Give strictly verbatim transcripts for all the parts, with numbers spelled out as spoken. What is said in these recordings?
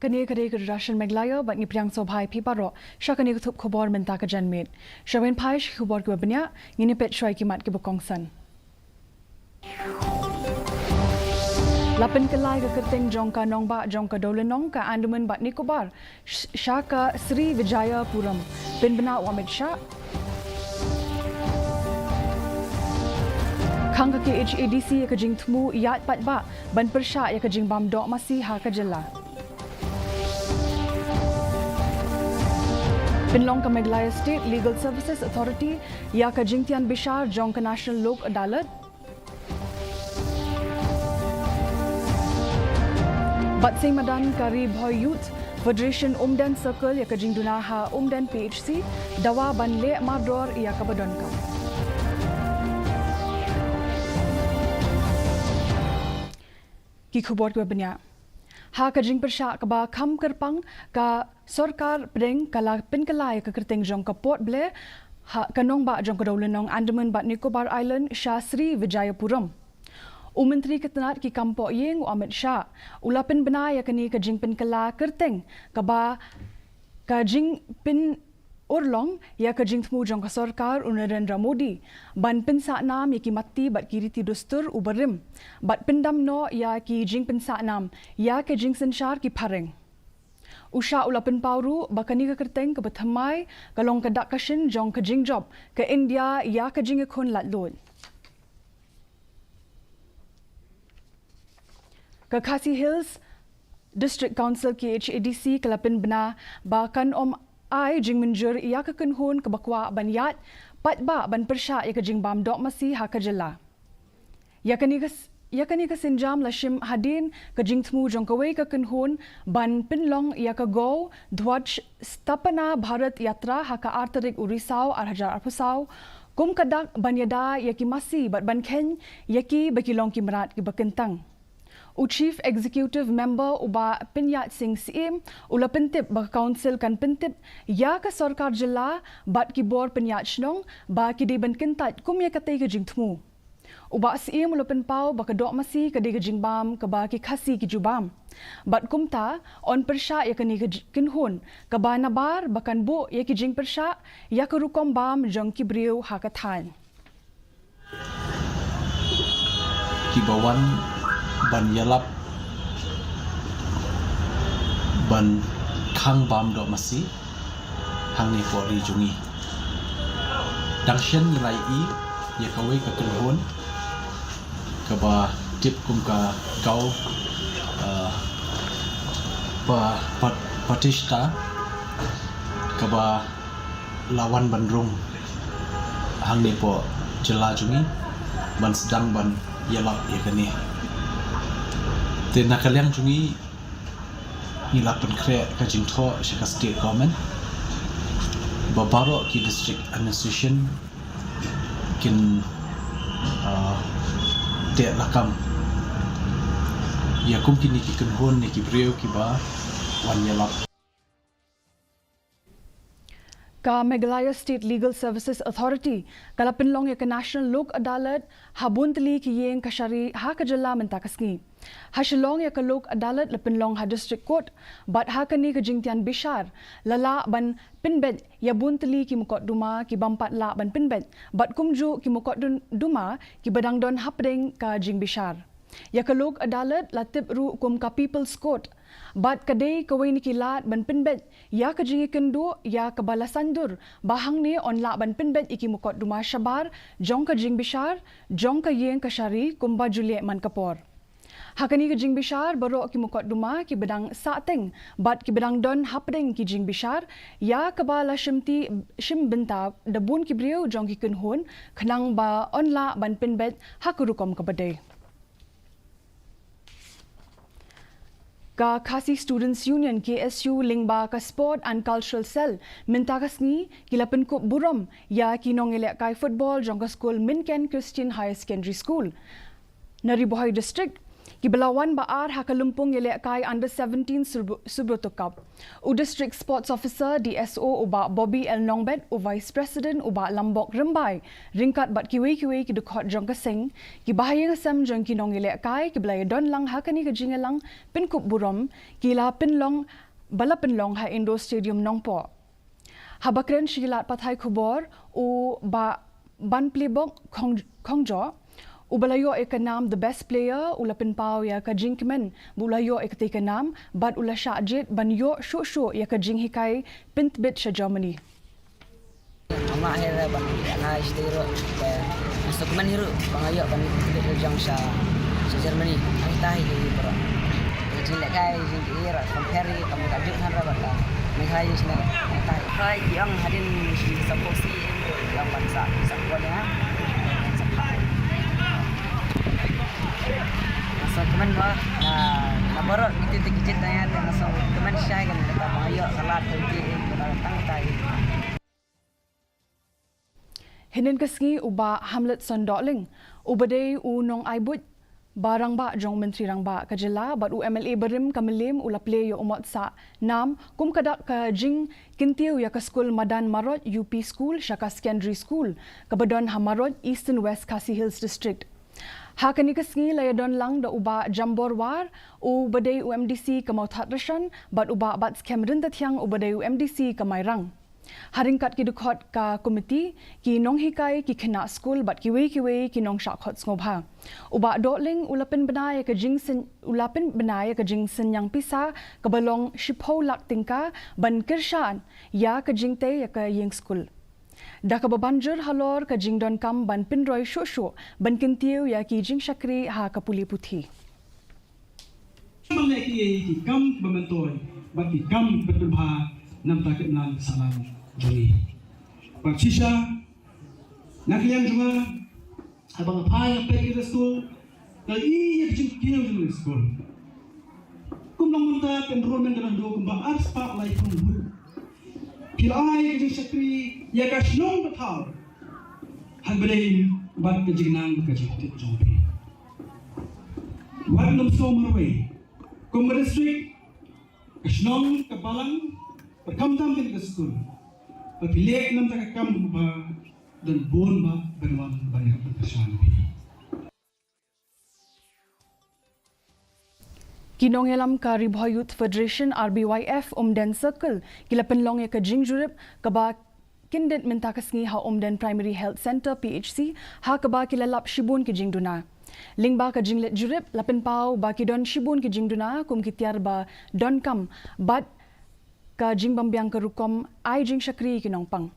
Kane ka dei ka Doordarshan Meghalaya bad ngi pdiang sngewbha ïa phi baroh sha kane ka thup khubor mynta ka janmiet. Sha wen phai sha ki khubor kiba bniah, ngin ïa peit shuwa ïa ki mat kiba kongsan. La pynkylla ïa ka kyrteng jong ka nongbah jong ka dewlynnong ka Andaman bad Nicobar sh-, sha ka Sri Vijayapuram. Pynbna u Amit Shah. Khang ka K H A D C ïa ka jingthmu ïaid paidbah ban pyrshah ïa ka jingbam doh masi ha ka jylla. Pynlong ka Meghalaya State Legal Services Authority ïa ka jingtian bishar jong ka National Lok Adalat. Bad seng madan ka Ri Bhoi Youth Federation Umden Circle ïa ka jingduna ha Umden P H C, dawa ban leh mardor ïa kaba donkam. Ki khubor kiba bniah. Ha ka jingpyrshah kaba kham kyrpang, ka Sorkar Pdeng ka la pynkylla ïa ka kyrteng jong ka Port Blair ha ka nongbah jong ka dewlynnong Andaman bad Nicobar Island sha Sri Vijayapuram. U Myntri ka tnad ki kam pohïing u Amit Shah u la pynbna ïa kane ka jingpynkylla kyrteng kaba ka jingpyn urlong ïa ka jingthmu jong ka sorkar u Narendra Modi ban pynsah nam ïa ki matti bad ki riti dustur u barim bad pyndam noh ïa ki jingpynsah nam ïa ka jingsynshar ki phareng. U Shah u la pynpaw ruh ba kane ka kyrteng kaba thymmai ka long ka dak ka shin jong ka jingjop ka India ïa ka jingïakhun laitluid. Ka Khasi Hills District Council, K H A D C, ka la pynbna ba kan ym ai jingmynjur ïa ka kynhun kaba kwah ban ïaid paidbah ban pyrshah ïa ka jingbam doh masi ha ka jylla. Ïa kane ka s-, ïa kane ka sienjam la shim hadien ka jingthmu jong kawei ka kynhun ban pynlong ïa ka Gau Dhwaj Sthapana Bharat Yatra ha ka ar tarik u Risaw ar hajar arphew saw, kum ka dak ban ïada ïa ki masi bad ban kheiñ ïa ki ba ki long ki mrad kiba kyntang. U Chief Executive Member u Bah Pynïaid Singh Syiem u la pyntip ba ka Council kan pyntip ïa ka sorkar jylla bad ki bor pynïaid shnong ba ki dei ban kyntait kum ïa katei ka jingthmu. U Bah Syiem u la pynpaw ba ka doh masi ka dei ka jingbam kaba ki Khasi ki ju bam. Bad kumta, yn pyrshah ïa kane ka j-, kynhun kaba nabar ba kan buh ïa ki jingpyrshah ïa ka rukom bam jong ki briew ha ka thaiñ. Kiba wan ban ïalap ban khang bam doh masi hangne hapoh ri jong ngi. Dang shen ngi la ïohi ïa kawei ka kynhun kaba tip kum ka Gau, ah, Pa-, Pa-, Pratishtha kaba la wan ban rung hangne hapoh jylla jong ngi ban sdang ban ïalap ïa kane. Te na ka liang jong ngi, ngi la pynkhreh ka jingthoh sha ka state government ba baroh ki district administration kin, ah, teh lakam ïa kum kine ki kynhun ne ki briew kiba wan ïalap. Ka Meghalaya State Legal Services Authority ka la pynlong ïa ka National Lok Adalat ha bun tylli ki ïing kashari ha ka jylla mynta ka sngi. Ha Shillong ïa ka Lok Adalat la pynlong ha District Court bad ha kane ka jingtian bishar la lah ban pynbeit ïa bun tylli ki mukotduma ki bym pat lah ban pynbeit bad kumjuh ki mukotduma kiba dang don hapdeng ka jingbishar. Ïa ka Lok Adalat la tip ruh kum ka People's Court bad ka dei kawei na ki lad ban pynbeit ïa ka jingïakynduh ïa kaba la saiñdur ba hangne yn lah ban pynbeit ïa ki mukotduma shabar jong ka jingbishar jong ka ïing kashari kumba ju leh man ka por. Ha kane ka jingbishar baroh ki mukotduma kiba dang sahteng bad kiba dang don hapdeng ki jingbishar ïa kaba la shimti shim bynta da bun ki briew jong ki kynhun khnang ba yn lah ban pynbeit ha ka rukom kaba dei. Ka Khasi Students Union, K S U, lyngba ka Sport and Cultural Cell mynta ka sngi ki la pynkup burom ïa ki nongïalehkai football jong ka skul Minken Christian Higher Secondary School. Na Ri Bhoi District, Ki ba la wan ba ar ha ka lympung ïalehkai Under seventeen Subro-, Subroto Cup. U District Sports Officer, D S O, u Bah Bobby L Nongbet, u Vice President, u Bah Lambok Rymbai, ryngkat bad kiwei kiwei ki dkhot jong ka seng, ki bahaïing hasem jong ki nongïalehkai, ki ba la ïadon lang ha kane ka jingïalang pynkup burom, ki la pynlong, ba la pynlong ha Indoor Stadium Nongpoh. Haba kren sha ki lad pathai khubor, u Bah Banplibok Khong-, Khongjo, u ba la ïoh ïa ka nam The Best Player, u la pynpaw ïa ka jingkmen ba u la ïoh ïa katei ka nam, bad u la shah jied ban ïoh shuh shuh ïa ka jinghikai pyntbit sha Germany. Amah hi re ba nga sdei ruh, te nga sngewkmen hi ruh ba nga ïoh ban pyntbit jong sha, sha Germany. Hangta hi hi baroh. Ka jinglehkai, jingkyrpad, compare hi kam ka juk hynrei ba ka, Meghalaya jingshna hangta hi. Hai ki ong hadien shi sapok si, ki ong ban sa, sa ko ne ha. Sa phai. Nga sngewkmen ba na, na baroh ngi tu te ki jit na ïa te nga sngewkmen shai kan kata ba nga ïoh ka lad ka jingkyrpad tang tai. Hynnin ka sngi u Bah Hamletson Dohling, u ba dei u nongai buit ba rangbah jong u Myntri Rangbah ka jylla bad u M L A barim ka Mylliem, u la plie ïa u Motsah Nam kum ka dak ka jingkyntiew ïa ka skul madan Marot U P School sha ka Secondary School ka ba don ha Marot, Eastern West Khasi Hills District. Ha kane ka sngi la ïadon lang da u Bah Jambor War, u ba dei u M D C ka Mawthadraishan, bad u Bah Batskhem Ryntathiang, u ba dei u M D C ka Mairang. Ha ryngkat ki dkhot ka komiti, ki nonghikai, ki khynnah skul bad kiwei kiwei ki nongshah khot sngewbha. U Bah Dohling u la pynbna ïa ka jingsyn-, u la pynbna ïa ka jingsynñiang pisa ka ba long shiphew lak tyngka ban kyrshan ïa ka jingtei ïa ka ïing skul. Da ka ba ban jur halor ka jingdonkam ban pynroi shuh shuh ban kyntiew ïa ki jingshakri ha ka pule puthi. Ban leh ki, ki kam ba myntoi bad ki kam ba pynbha namar ka imlang sahlang jong ngi. Bad shisha na ka liang jong nga, haba nga phai nga peit ïa ka skul, nga ïohi ïa ka jingkiew jong ka skul. Kum long mynta ka enrollment ka dang dei kumba arspah laiphew ngut. Phi la ai ka jingshakri ïa ka shnong ka thaw. Haba dei bad ka jingnang ka jingtip jong phi. Wat nym sngew marwei. Kum ka district, ka shnong, ka balang, bad khamtam kane ka skul. Ba phi leh namar ka kam ba don bun ba ban wan ban ïa ka pynkyrshan phi. Ki nongïalam ka Ri Bhoi Youth Federation, R B Y F, Umden Circle, ki la pynlong ïa ka jingjurip kaba kyndit mynta ka sngi ha Umden Primary Health Centre, P H C, ha kaba ki la lap shibun ki jingduna. Lyngba ka jingleit jurip, la pynpaw ba ki don shibun ki jingduna kum ki tiar ba donkam bad ka jingbymbiang ka rukom ai jingshakri ki nongpang.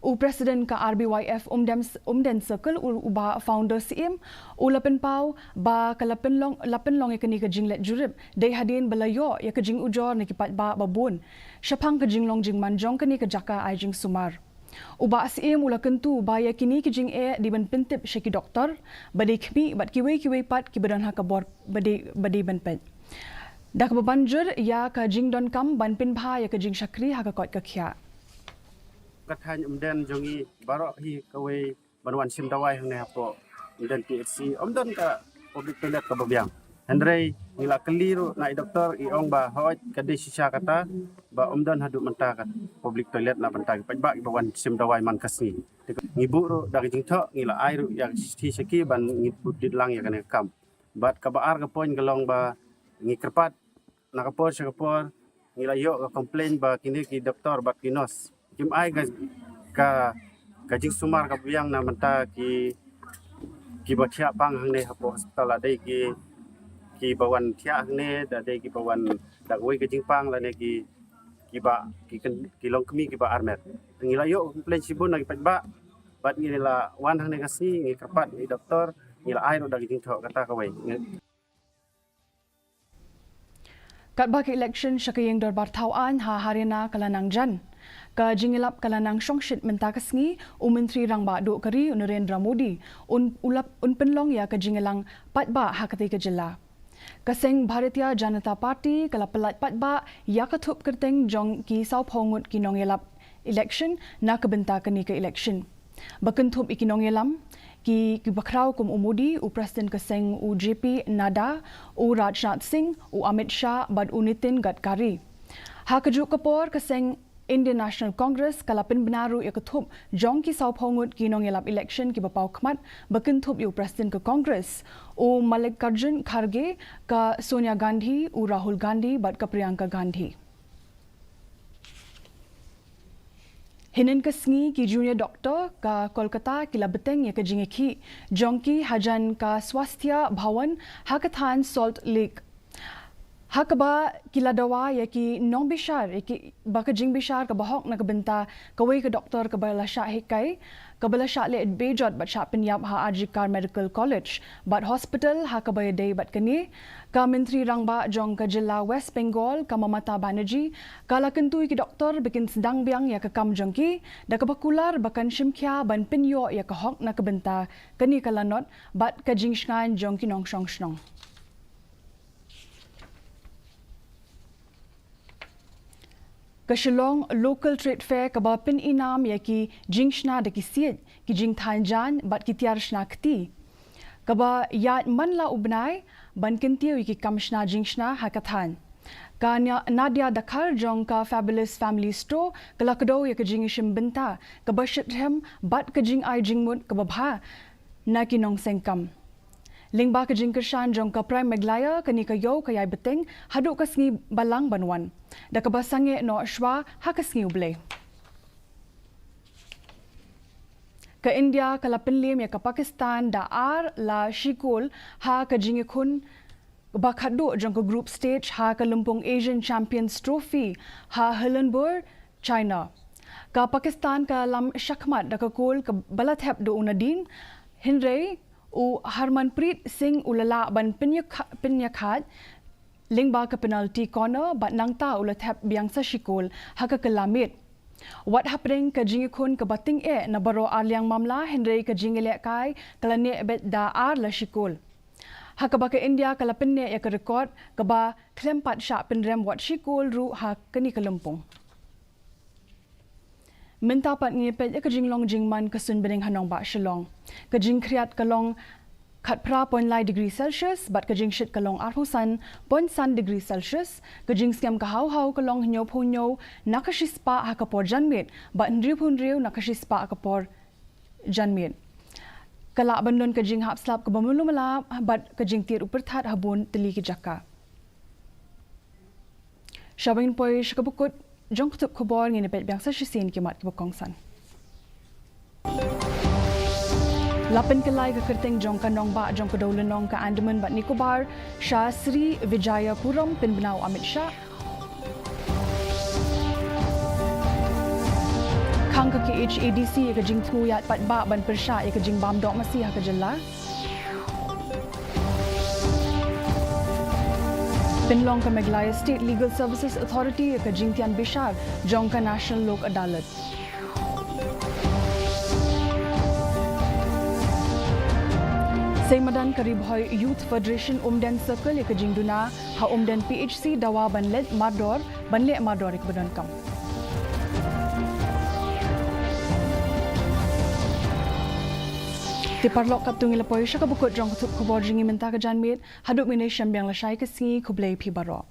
U President ka R B Y F Umden, Umden Circle, u, u Bah Founder Syiem, u la pynpaw ba ka la pynlong, la pynlong ïa kane ka jingleit jurip dei hadien ba la ïoh ïa ka jingujor na ki paidbah ba bun shaphang ka jinglong jingman jong kane ka jaka ai jingsumar. U Bah Syiem u la kyntu ba ïa kine ki jingeh dei ban pyntip sha ki doktor ba dei khmih bad kiwei kiwei pat ki ba don ha ka bor ba dei, ba dei ban peit. Da kaba ban jur ïa ka jingdonkam ban pynbha ïa ka jingshakri ha ka koit ka khiah. Ka thaiñ Umden jong ngi baroh hi kawei ban wan shim dawai hangne hapoh Umden P H C, ym don ka public toilet kaba biang. Hynrei ngi la kylli ruh na i doktor, i ong ba hooid ka dei shisha kata, ba ym don haduh mynta ka public toilet na bynta ki paidbah kiba wan shim dawai man ka sngi. Te ngi buh ruh da ka jingthoh, ngi la ai ruh ïa ka shithi sha ki ban ngin pyndit lang ïa kane ka kam. Bad kaba ar ka point ka long ba ngi kyrpad na ka por sha ka por, ngi la ïoh ka complain ba kine ki doktor bad ki nurse kim ai ka, ka, ka jingsumar kaba biang na bynta ki, kiba thiah pang hangne hapoh hospital, la dei ki, kiba wan thiah hangne, la dei kiba wan da kawei ka jingpang, lane ki, kiba, ki kyn-, ki longkmie kiba armet. Ngi la ïoh complain shibun na ki paidbah bad ngi la wan hangne ka sngi, ngi kyrpad ïa i doktor, ngi la ai ruh da ka jingthoh kata kawei. Ngi Katba ka election sha ka ïing dorbar thaw aiñ ha Haryana ka la nang jan, ka jingïalap ka la nang shongshit mynta ka sngi. U Myntri Rangbah Duh ka ri, u Narendra Modi, un, u la, un pynlong ïa ka jingïalang paidbah ha katei ka jylla. Ka seng Bharatiya Janata Party ka la pyllait paidbah ïa ka thup kyrteng jong ki sawphew ngut ki nongïalap election na ka bynta kane ka election. Ba kynthup ïa ki nongïalam, ki, ki bakhraw kum u Modi, u President ka seng u J P Nadda, u Rajnath Singh, u Amit Shah bad u Nitin Gadkari. Ha kajuh ka por ka seng Indian National Congress ka la pynbna ruh ïa ka thup jong ki sawphew ngut ki nongïalap election kiba paw khmat ba kynthup ïa u President ka Congress, u Mallikarjun Kharge, ka Sonia Gandhi, u Rahul Gandhi bad ka Priyanka Gandhi. Hynnin ka sngi ki junior doctor ka Kolkata ki la bteng ïa ka jingïakhih jong ki hajan ka Swasthya Bhawan ha ka thaiñ Salt Lake. Ha kaba ki la dawa ïa ki nongbishar, ïa ki ba ka jingbishar kaba hok na ka bynta kawei ka doctor kaba la shah hikai, kaba la shah leh bejot bad shah pynïap ha R G Kar Medical College bad Hospital ha kaba ïadei bad kane, ka Myntri Rangbah jong ka jylla West Bengal, ka Mamata Banerjee, ka la kyntu ïa ki doctor ba kin sdang biang ïa ka kam jong ki da kaba kular ba kan shim khia ban pynïoh ïa ka hok na ka bynta kane ka lanot bad ka jingshngaiñ jong ki nongshong shnong. Ka Shillong Local Trade Fair kaba pyninam ïa ki jingshna da ki siej, ki jingthaiñ jaiñ bad ki tiar shna kti, kaba ïaid man la u bnai ban kyntiew ïa ki kam shna jingshna ha ka thaiñ. Ka Nya-, Nadia Dkhar jong ka Fabulous Family Store ka la kdew ïa ka jingïashim bynta kaba shitrhem bad ka jingai jingmut kaba bha na ki nongseng kam. Lyngba ka jingkyrshan jong ka Prime Meghalaya, kane ka ïew ka ïai bteng haduh ka sngi Balang ban wan, da kaba sangeh noh shwa ha ka sngi U Blei. Ka India ka la pynliem ïa ka Pakistan da ar la shi kol ha ka jingïakhun ba khatduh jong ka group stage ha ka lympung Asian Champions Trophy ha Heilongjiang, China. Ka Pakistan ka lam shakhmat da ka kol kaba la thep da u Nadhim, hynrei u Harmanpreet Singh u la lah ban pynïakha-, pynïakhad lyngba ka penalty corner bad nangta u la thep biang sa shi kol ha ka kylla miet. Wat hapdeng ka jingïakhun kaba tyngeh na baroh arliang mamla, hynrei ka jingïalehkai ka la neh beit da ar la shi kol, ha kaba ka India ka la pynneh ïa ka record kaba khlem pat shah pynrem wat shi kol ruh ha kane ka lympung. Mynta pat ngin ïa peit ïa ka jinglong jingman ka suiñ bneng ha nongbah Shillong. Ka jingkhriat ka long khatphra point lai degree Celsius bad ka jingshit ka long arphew san point san degree Celsius. Ka jingsngem ka haw haw ka long hynñiewphew hynñiew na ka shispah ha ka por janmiet bad hynriewphew hynriew na ka shispah ha ka por janmiet. Ka lah ban don ka jinghap slap kaba malu mala bad ka jingtied u pyrthat ha bun tylli ki jaka. Sha ba ngin poi sha kaba kut jong ka thup khubor, ngin ïa peit biang sa shisien ki mat kiba kongsan. La pynkylla ïa ka kyrteng jong ka nongbah jong ka dewlynnong ka Andaman bad Nicobar sha Sri Vijayapuram, pynbna u Amit Shah. Khang ka K H A D C ïa ka jingthmu ïaid paidbah ban pyrshah ïa ka jingbam doh masi ha ka jylla. Pynlong ka Meghalaya State Legal Services Authority ïa ka jingtian bishar jong ka National Lok Adalat. Seng madan ka Ri Bhoi Youth Federation Umden Circle ïa ka jingduna ha Umden P H C dawa ban leh mardor, ban leh mardor ïa kiba donkam. Te paralok, katto ngi la poi sha kaba kut jong ka thup khubor jong ngi mynta ka janmiet. Haduh mynne shem biang lashai ka sngi, khublei phi baroh.